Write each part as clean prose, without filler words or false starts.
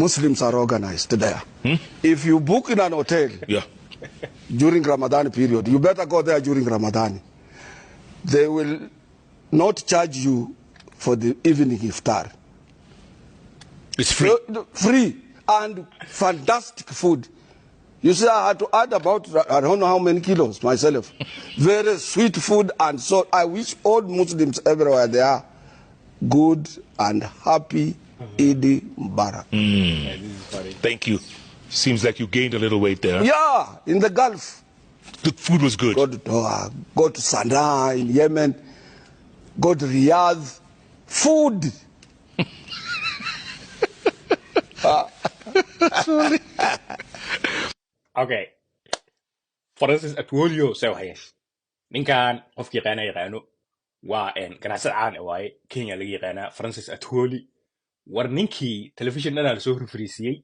Muslims are organized there. If you book in an hotel during Ramadan period, you better go there during Ramadan. They will not charge you for the evening iftar. It's free. Free and fantastic food. You see, I had to add about, I don't know how many kilos myself. Very sweet food, and so I wish all Muslims everywhere they are good and happy Eid Mubarak. Thank you. Seems like you gained a little weight there. Yeah, in the Gulf. The food was good. Go to Doha, go to Sana'a in Yemen, go to Riyadh. Food. Okay, Francis Atwoli see wax yeeshay ninkan? Qofki yaqaana yaqaano, waa ganacsad caan ah waaye, Kenya laga yaqaanaa Francis Atwoli. War ninkii telefishin dhanaa lasoo horfariisiyey.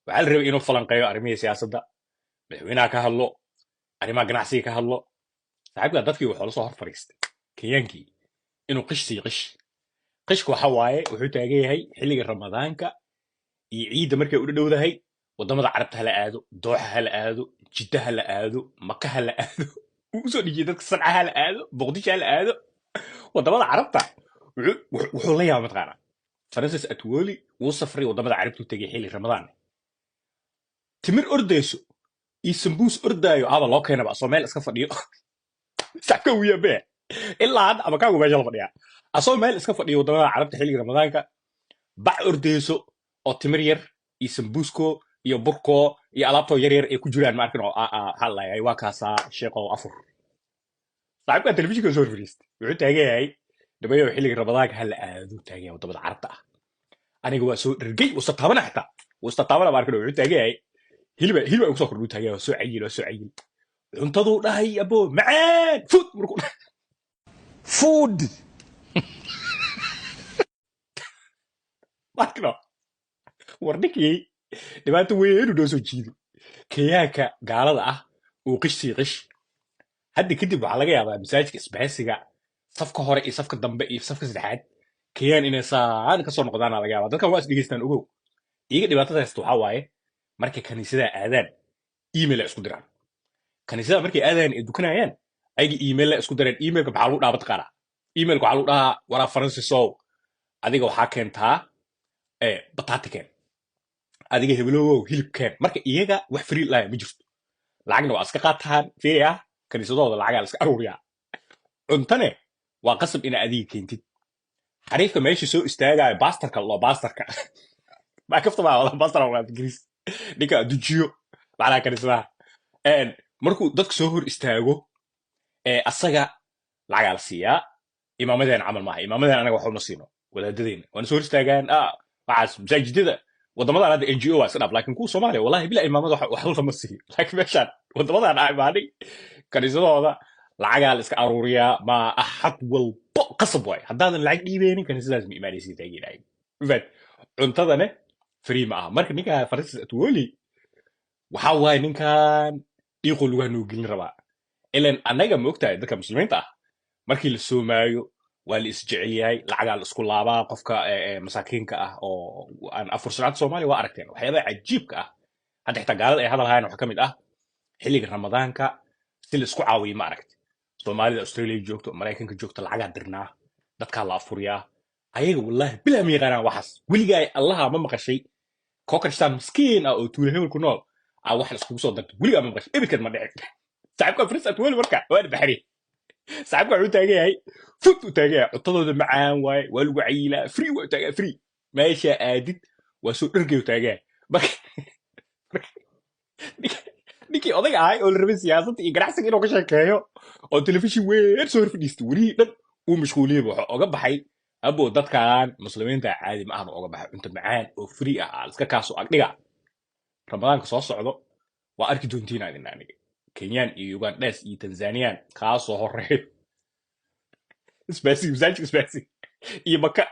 Waxaa la rabay inuu falanqeeyo arrimihii siyaasadda, madaxweynaha ka hadlo, arrimaha ganacsiga ka hadlo. Saaxiibka dadkii wuxuu la soo hor fariistay Kenyaankii inuu qish siiyo. Qish qishka waxa waaye, wuxuu taagan yahay xilliga Ramadaanka iyo ciidda markay u dhowdahay waddamada Carabta hala aado, Dooxa hala aado, Jidda hala aado, Maka hala aado. Wuu usoo dhijiyey dadka, Sanca hala aado, Boqdisho hala aado, waddamada Carabta. Wuxuu la yaaba mataqaanaa, Francis Atwoli wuu safray, waddamada Carabtuu tegay xilli Ramadaan. Timir ordayso iyo sambuus ordaayo aba loo keenaba, asoo meel iska fadhiyo. Saxka wuu yaabee ilaa hadda ama kaagu meesha la fadhiyaa, asoo meel iska fadhiyo waddamada Carabta xilliga Ramadaanka, bac ordayso oo timir yar iyo sambuusko iyo burko iyo alaabtoo yar yar ay ku jiraan, ma arkin oo waxaa la waa kaasaa sheeqow afur. Saaxiibkaa telefishinka soo horfariistay, wuxuu taagan yahay dhabayow xilliga Ramadaanka ha la aado, taagan yahay waddamada Carabta ah. Aniga waa soo dhergey, wuu istataabana, xitaa wuu istataabana, ma arkin. Wuxuu taagan yahay hiliba hiliba ugu soo kordhuu taagan yahay, waa soo cayil, waa soo cayil. Cuntaduu dhahay abo macaan, food markuu dhahay. Food. Markno war ninkii dhibaato weyn noo soo jiiday, Kenyaanka gaalada ah uu qish sii qish. Hadda kadib waxaa laga yaabaa masaajidka isbahaysiga safka hore iyo safka dambe iyo safka saddexaad Kenyaan inay saan kasoo noqdaana laga yaabaa. Dadkan waa is dhegeystaan, ogow. Iyaga dhibaatada haysta waxaa waaye, markay kaniisadaha aadaan email ay isku diraan. Kaniisadaha markay aadayaan ee dukanayaan, ayaga email ay isku direen. Emailka maxaa lagu dhahaa mataqaanaa? Emailka waxaa lagu dhahaa, waraa Francisow, adiga waxaa keentaa bataati keen, adiga hebelowow hilib keen. Marka iyaga wax free laaya ma jirto, lacagna waa iska qaataan. Fiiriya, kaniisadooda lacagaa la iska aruuriyaa, cuntane waa qasab inaa adiga keentid. Xariifka meesha soo istaagayo, pastorka loo pastorka maa kafta baa wada, pastor waa Ingiriis, ninka dujiyo macnaha kaniisadaha. Markuu dadka soo hor istaago ee asaga lacagaa la siiyaa. Imaamadeen camal maaha, imaamadeen anaga waxba ma siino. Wadaadadeena waana soo hor istaagaan. Waxaas masaajidada wadamadan hadda NGO waa iska dhaaf, laakiin kuwa Soomaaliya wallahi bila imaamada waxba lama siiyo. Laakiin meeshaan wadamadan aa imaanay, kaniisadooda lacagaa la iska aruuriyaa. Ma axad walbo qasab waay, haddaadan lacag dhiibeynin kaniisadaas ma imaanaysid taageeraay. Mafahad? Cuntadane free ma aha. Marka ninka Francis Atwoli waxa waaye, ninkan dhiiqoo lugaha noo gelin rabaa. Ilan annaga ma ogtahay, dadka Muslimiinta ah markii la soomaayo waa la isjecel yahay, lacagaa la isku laabaa qofka masaakiinka ah oo aan afursanaanta. Soomaaliya waa aragteen waxyaabaha cajiibka ah. Hadda xitaa gaalada ay hadal hayaan waxaa ka mid ah xilliga Ramadaanka si la isku caawiyo. Ma aragti Soomaalida Australia joogto, Maraykanka joogto, lacagaa dirnaa, dadkaa la afuriyaa. Ayaga wallahi bilaa ma yaqaanaan waxaas. Weligaa Allaha ma maqashay kookashtaan miskiin ah oo tuula hebel ku nool ah wax la iskugu soo darto? Weligaa ma maqashay? Ebidkan ma dhicin. Saaxiibka Francis Atwoli marka waana baxri. Saaxiibka wuxuu taagan yahay food uu taagan yahay, cuntadooda macaan waaye, waa lagu cayilaa, free waa taagan yahay, free meesha aadid waa soo dhargay uu taagan yahay. Marka ninkii odayga ahay oo la rabay siyaasadda iyo ganacsiga inuu ka sheekeeyo oo telefishin weyn soo hor fadhiistay, welihii dhan uu mashquuliyey, wuxuu oga baxay abo dadkan Muslimiinta caadi ma ahan, oga baxay cunto macaan oo free ah aa iska kaasoo agdhiga. Ramadaanka soo socdo waa arki doontiin adin aniga Kenyaan iyo Ugandhes iyo Tanzanian kaasoo horeeyo isbaasi, masaajidka isbaasi iyo Maka.